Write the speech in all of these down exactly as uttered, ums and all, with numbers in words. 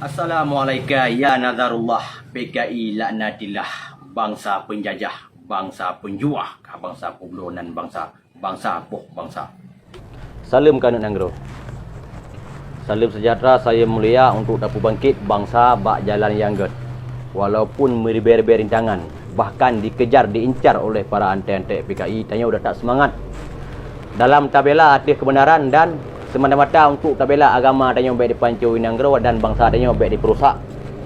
Assalamualaikum ya Nazarullah, P K I laknatillah, bansa penjajah, bansa penjuah, bansa peubloe nan bansa, bansa boh bansa. Saleuem keu aneuk nanggroe. Saleuem sejahtera saya mulia untuk tapeubangkit bansa bak jalan nyang gét. Walaupun meuribée-ribée rintangan, bahkan dikejar, diincar oleh para antek-antek P K I, tanyoe udah tak semangat dalam tabela ateueh kebenaran dan semata-mata untuk tabela agama tanyoe bék dipanco nanggroe dan bansa tanyoe bék diperusak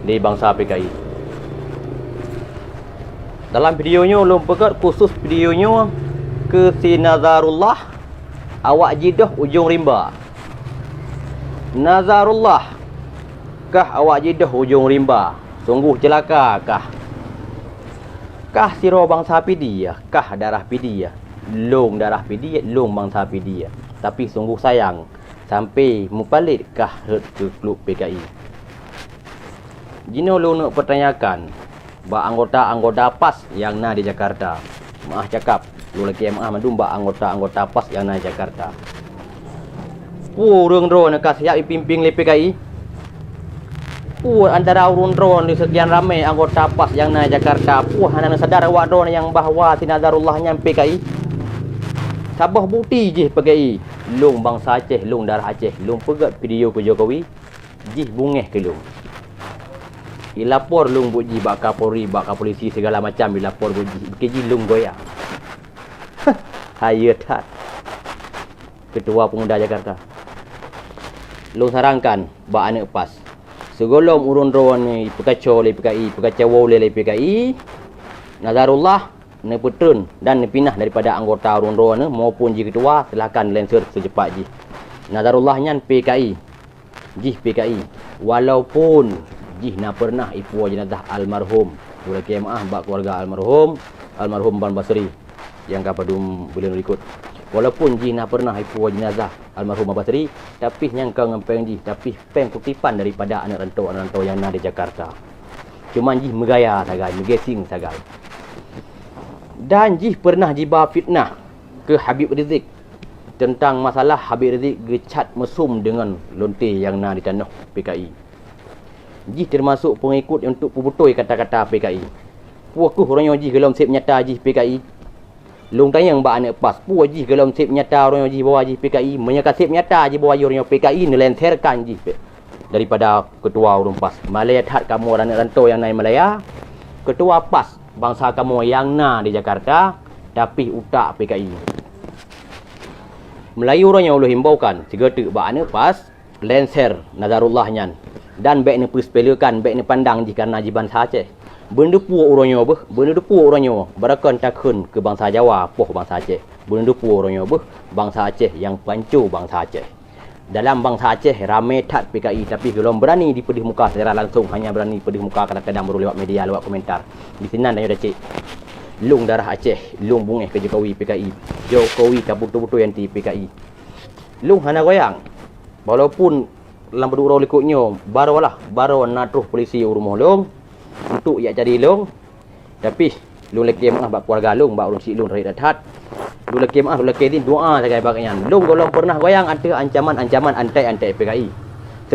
di bansa P K I. Dalam video nyoe lôn peugét khusus video nyoe keu si Nazarullah awak jidoh ujong rimba. Nazarullah kah awak jidoh ujong rimba, sungguh ceulaka kah. Kah sidroe bansa Pidie, kah darah Pidie, lôn darah Pidie, lôn bansa Pidie. Tapi sungguh sayang, sampai mupalét kah rhot keu klub P K I. Jinoe lôn neuk peutanyakan bak anggota-anggota pas nyang na di Jakarta. Meu'ah cakap, lôn lakée meu'ah mandum bak anggota-anggota pas nyang na di Jakarta. Peue ureuëng droeneuh ka siab jipimpin lé P K I? Peue antara ureuëng droeneuh di seukian ramé anggota pas nyang na di Jakarta, peue hana neusadar awak droeneuh nyang bahwa si Nazarullah nyan P K I? Saboh bukti jih P K I, lôn bansa Aceh, lôn darah Aceh, lôn peugét video keu Jokowi, jih beungéh keu lôn. Ilapor lôn buet jih bak Kapolri, bak Kapolisi, segala macam ilapor buet jih, bukon jih lôn goyang. Hayeue that. Ketua Pemuda Jakarta. Lôn sarankan bak aneuk pas. Sigohlom ureuëng droeneuh ipeukaco lé P K I, ipeukaco lé P K I, Nazarullah neupeutreun dan neupinah daripada anggota ureuëng droeneuh maupun jih ketua, silahkan lenseur seucepat jih. Nazarullah nyan P K I, jih P K I, walaupun jih na peureunah ipuwoe jeunazah almarhum. Ulôn lakée meu'ah bak keuluwarga almarhum, almarhum Ban Basri nyang ka padum buleuen likot. Walaupun jih na peureunah ipuwoe jeunazah almarhum Ban Basri, tapi nyang ka ngon péng jih, tapi péng kutipan daripada aneuk rantau-aneuk rantau nyang na di Jakarta. Cuman jih meugaya sagai, meugasing sagai. Dan jih peureunah jiba fitnah keu Habib Rizik teuntang masalah Habib Rizik geucat meusum deungon lonte nyang na di tanoh P K I. Jih teumasok peungikot untuk peubeutôi kata-kata P K I. Peue kheueh uroe nyoe jih gohlom seb nyata jih P K I? Lôn tanyong bak aneuk pas, peue jih gohlom seb nyata uroe nyoe jih bahwa jih P K I? Meunyoe ka seb nyata jih bahwa jih uroe nyoe P K I, neulenserkan jih pe-, daripada ketua ureuëng pas. Malée that kamoe aneuk rantau nyang na di Malaya, ketua pas bansa kamoe nyang na di Jakarta, tapi utak P K I. Meulayeue uroe nyoe ulôn himbaukan, sigoe teuk bak aneuk pas, lenser Nazarullah nyan, dan bék neupeusepelekan, bék neupandang jih kareuna jih bansa Aceh. Beuneudeue peue uroe nyoe beuh, beuneudeue peue uroe nyoe, barokon takheun keu bansa Jawa poh bansa Aceh. Beuneudeue peue uroe nyoe beuh, bansa Aceh nyang panco bansa Aceh. Dalam bansa Aceh ramé that P K I, tapi gohlom beurani dipeudeuh muka secara langsong, hanya beurani peudeuh muka kadang-kadang baru lewat media, lewat komentar. Di sinan tanyoe dak cek. Lôn darah Aceh, lôn beungéh keu Jokowi P K I. Jokowi ka beutôi-beutôi anti P K I. Lôn hana goyang. Walaupun lam padub uroe likot nyoe, baroelah, baroe na troh polisi u rumoh lôn, untuk jak cari lôn, tapi lôn lakée meu'ah bak keuluwarga lôn, bak ureuëng syiek lôn rayeuk that-that. Lôn lakée meu'ah, lôn lakée izin doa sagai bak nyan. Lôn gohlom peureunah goyang ateueh ancaman-ancaman antek-antek P K I.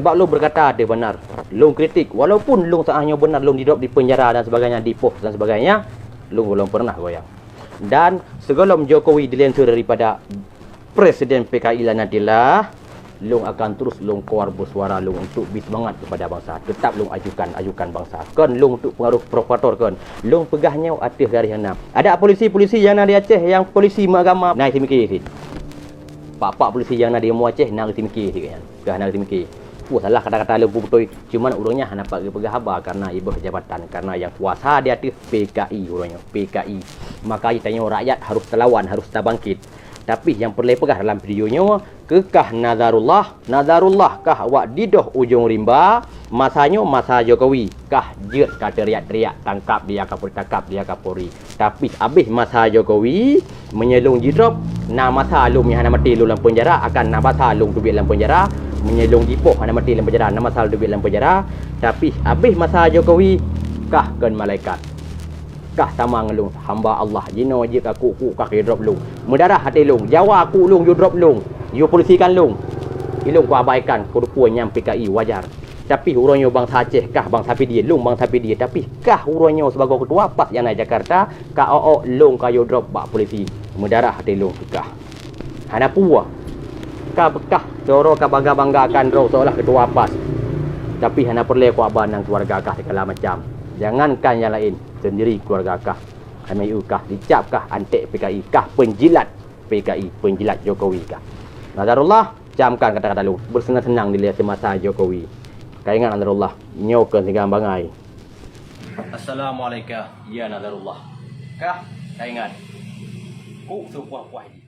Sebab lôn beukata ateueh beunar. Lôn kritik, walaupun lôn saát nyoe beunar lôn didrop di peunjara dan sebagainya, dipoh dan sebagainya, lôn gohlom peureunah goyang. Dan sigohlom Jokowi dilenser daripada Presiden P K I laknatillah, lôn akan terus lôn keluar bersuara lôn untuk bri seumangat kepada bansa. Tetap lôn ajukan, ajukan bansa. Kon lôn untuk pengaruh provokator kon. Lôn peugah nyoe ateueh garéh nyang na. Ada polisi-polisi nyang na di Aceh nyang polisi meuagama. Na seumiké cit. Pak-pak polisi nyang na di Aceh na seumiké cit nyan. Peugah na seumiké. Peue salah kata-kata lôn peubeutôi. Cuman ureuëng nyan hana pat geupeugah haba kareuna ibeuh jabatan, kareuna nyang kuasa di ateueh P K I ureuëng nyoe, P K I. Maka tanyoe rakyat harus talawan, harus tabangkit. Tapi nyang peureulée peugah dalam video nyoe, keu kah Nazarullah, Nazarullah kah awak didoh ujong rimba, masa nyoe masa Jokowi, kah jeuet ka teuriak-teriak, "Tangkap dia Kapolri, tangkap dia Kapolri." Tapi abéh masa Jokowi, meunyoe lôn jidrop, na masa lôn nyang hana maté lôn lam peunjara, akan na masa lôn teubiet lam peunjara, meunyoe lôn jipoh hana maté lam peunjara, na masa lôn teubiet lam peunjara. Tapi abéh masa Jokowi, kah kon malaikat. Kah sama ngon lôn, hamba Allah, jinoe jeuet ka kuk-kuk kah jidrop lôn. Meudarah até lôn, Jawa kuk lôn, jidrop lôn, jipolisikan lôn. Ilôn kuabaikan, keureupue nyang P K I wajar. Tapi uroe nyoe bansa Aceh kah, bansa Pidie, lôn bansa Pidie, tapi kah uroe nyoe sibagoe keutua pas nyang na Jakarta, ka ôk-ôk lôn ka yue drop bak polisi, meudarah até lôn keu kah. Hana peue. Ka beukah sidroe ka bangga-banggakan droe seolah keutua pas. Tapi hana peureulée keu haba nang keuluwarga kah sigala macam. Jangankan nyang laén, seundiri keuluwarga kah. Hana yue kah, dicap kah anték P K I, kah peunjilat P K I, peunjilat Jokowi kah. Nazarullah, camkan kata-kata lôn, beuseunang-seunang dilée seumasa Jokowi. Ka ingat Nazarullah, nyoe keuh sigang bangai. Assalamualaikum, ya Nazarullah. Kah, ka ingat. Kuk seupuah-puah